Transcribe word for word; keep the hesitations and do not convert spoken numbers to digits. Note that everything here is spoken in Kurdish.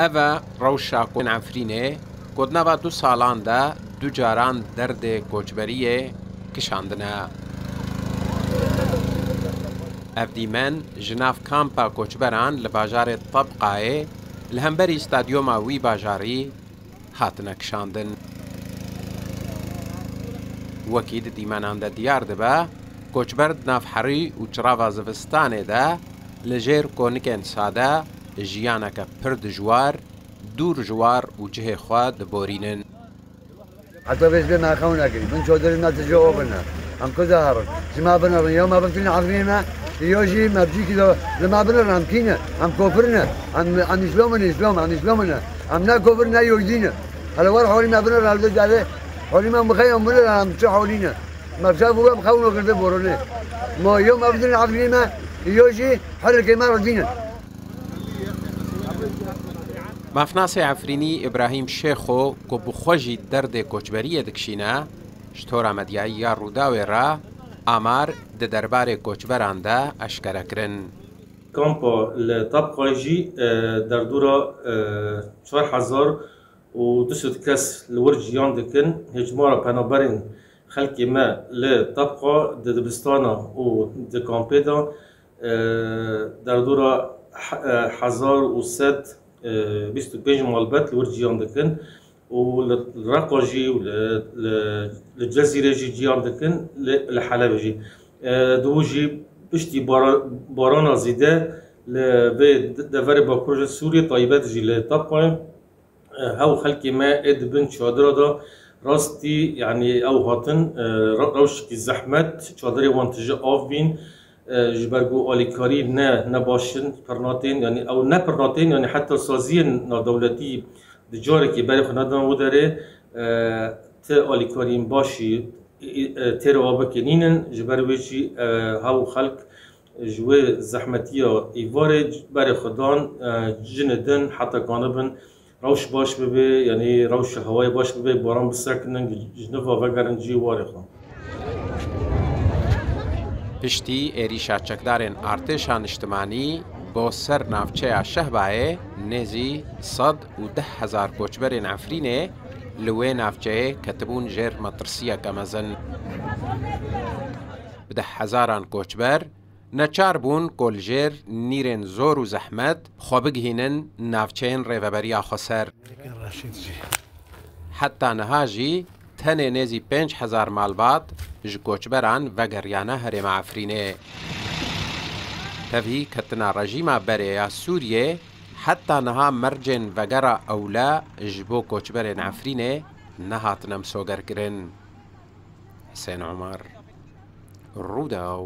Ev e rewşa koçberên Efrînê ku di nava du salan de du caran derdê koçberiyê kişandine. Ev dîmen ji nav kampa koçberan li bajarê Tebqayê li hemberî stadyoma wî bajarî hatine kişandin. Wekî di dîmenan de diyar dibe, koçber di nav herî û çirava zivistanê de li jêr konikên sade jiyaneke pir dijwar, dûr ji war û cihê xwe diborînin. Heta vêj bê me xew nekirî. Bin çadirê me tije o bine. Em ku de herin. Ji me binerin. Ya me biftin Efrînê me, ya jî me bi cîkî de li me binerin. Em kî ne? Em kofir ne? Em, em îslam in, îslam, em îslam ne? Em ne kofir ne yekdî ne. Hele wer holî me binerin, hele derê. Holî me mixeyê em binerin, em çi holî ne? Me bi ser bû em xew nekirdi boronê. Ma ya me biftin Efrînê me, ya jî herikê me redî ne. Mafnasê Efrînî Îbrahîm Şêxo ku bi xwe jî derdê koçberiyê dikişîne, ji tora medyayî ya Rûdawê re amar di derbarê koçberan de eşkere kirin. Kampa li Tabqayê jî, e, derdora, e, çar hezar û du sed kes li wir jiyan dikin. Hêjmara penaberên xelkê me li Tabqa di dibistana û di kampê de, e, derdora he-, e, hezar û sed, e, bîst û pênc malbet li wir jiyan dikin û li Reqa jî û li, li, li Cezîrê jî jiyan dikin, li, li Helebê jî. E, di wir jî piştî bara-, barana zêde li vê de-, deverê Bakur ji Sûriyê, taybet jî li Tabqayê, e, hew xelkê me ê di bin çadira de rastî, yanî ew hatin, e, re-, rewşekî zehmet, çadirê wan tije av bîn, e, ji ber ku alîkarî ne, ne baş in, pirnatên, yanî ew ne pirnatên, yanî heta saziyên navdewletî di carekê berê xwe nedan wê derê, e, ti alîkariyên başî, e, e, têra avekê nînin, ji ber wê jî, e, hew xelk ji wê zehmetiya êvarê berê xwe dan, e, cine din heta kanibin rewş baş bibe, yanî rewşa hewayê baş bibe, baran bisekinin, ji nû ve vegerin cihê warê xwe. Piştî êrîşa çekdarên artêşa niştimanî bo ser navçeya Şehbayê, nêzî sed û deh hezar koçberên Efrînê li wê navçeyê ketibûn jêr metirsiyeke mezin. Bi deh hezaran koçber neçar bûn ku li jêr nîrên zor û zehmet xwe bigihînin navçeyên Rêveberiya Xweser. Heta niha jî tenê nêzî pênc hezar malbat ji koçberan vegeriyane herêma Efrînê. Tevî ketina rejîma berê ya Sûriyê heta niha mercên vegera ewle ji bo koçberên Efrînê nehatine misogerkirin. Hisên Omer, Rûdaw.